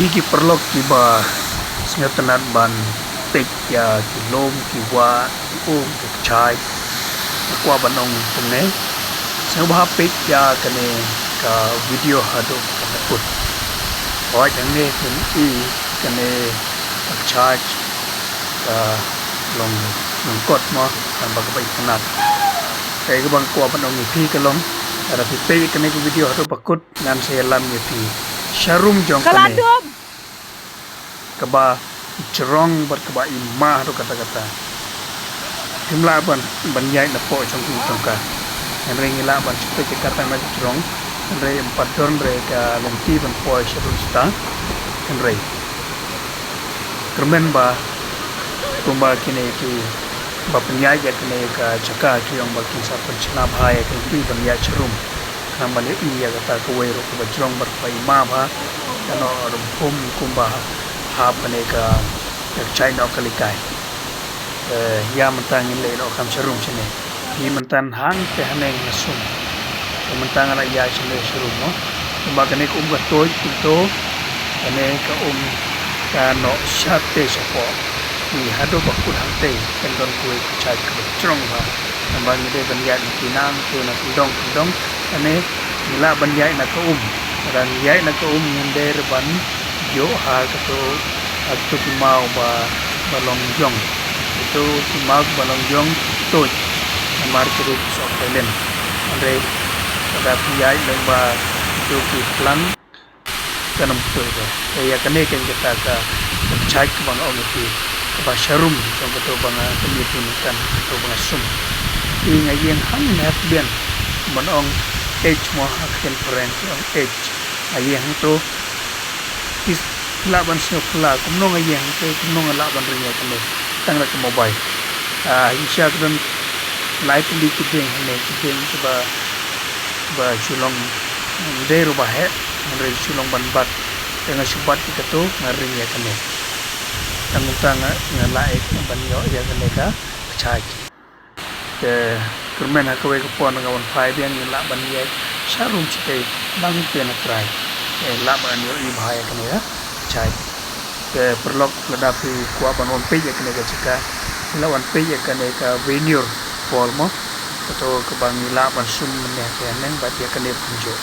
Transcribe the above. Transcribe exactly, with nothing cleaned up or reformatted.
Ki paralok kiba sngewtynnat ban peit ïa ki lum, ki wah, ki um, ki kjai, nga kwah ban ong kumne. Sngewbha peit ïa kane ka video haduh ba kut. Hooid hangne phin i kane ka kjai ka long, long kot mo, kaba kaba itynnat. Kaei kaba nga kwah ban ong ïa phi ka long, lada phi peit ïa kane ka video haduh ba kut, ngan sa ïalam ïa phi sharum jong kane, kaba jrong bad kaba i ma haduh katta katta. Phim lah ban, ban ïaid napoh jong ki jong ka. Hynrei ngi lah ban shu peit ïa ka tang na ka jrong. Hynrei ym pat don re ka lynti ban poi sharum shuh. Hynrei kyrmen ba kumba kine kiba pynïaid ïa kane ka jaka ki ong ba kin sa pynshna bha ïa ka lynti ban ïaid sharum, khnang ban ïohi ïa kata kawei ruh kaba jrong bad kaba i ma bha. Ka Nohrympung kumba hap kane ka, ka kjai Nohkalikai. Eh, ïa mynta ngin leit noh kam sharum shane. Phi mynta hangtei haneng ha sum. Te mynta nga la ïaid shane sharum mo. Kumba kane ka um ka tuid kumto. Kane ka um ka noh shatei shapoh. Phi haduh ba kut hangtei kan don kawei ka kjai kaba jrong bha. Kumba ngi dei ban ïaid na ki nangtei na kyndong kyndong. Kane ngi lah ban ïaid na ka um. Lada ngi ïaid na ka um ngin dei ruh ban ïoh ha kato, ha kato ki maw ba, ba long ïong. Kato ki maw ba long ïong tuid. Namar ki dei ki soh pailen. Hynrei lada phi ïaid lyngba kato ki phlang kan ym tuid. Te ïa kane keiñ kata ka, ka kjai kaba nga ong ïa phi, kaba sharum jong kato ba nga pyni ïa phi mynta, kato ba nga sum. Te nga ïeng hangne ha tbian, ban ong age mo, ha ka ktien phareng ki ong age. Nga ïeng hangto. Phi lah ban sngewphylla kumno nga ïeng hangto, kumno nga lah ban ring ïa kane tang da ka mobile. Ah, ïa sha ka don lai tylli ki dieng hangne, ki dieng kiba, ba shu long, ym dei ruh ba heh, hynrei shu long ban bat. Te nga shu bat ïa kato, nga ring ïa kane. Tang kumta nga, nga lah ban ïoh ïa kane ka, ka kjai. Te kyrmen ha kawei ka por nga wan phai biang, ngi lah ban ïaid sharum shatei nangtei na trai. Te lah ban ïohi bha ïa kane ka kjai. Te paralok, lada phi kwah ban wan peit ïa kane ka jaka, phi lah wan peit ïa kane ka Venur Fall mo. Kato kaba ngi lah ban sum mynne hangtei haneng bad ïa kane ruh kumjuh.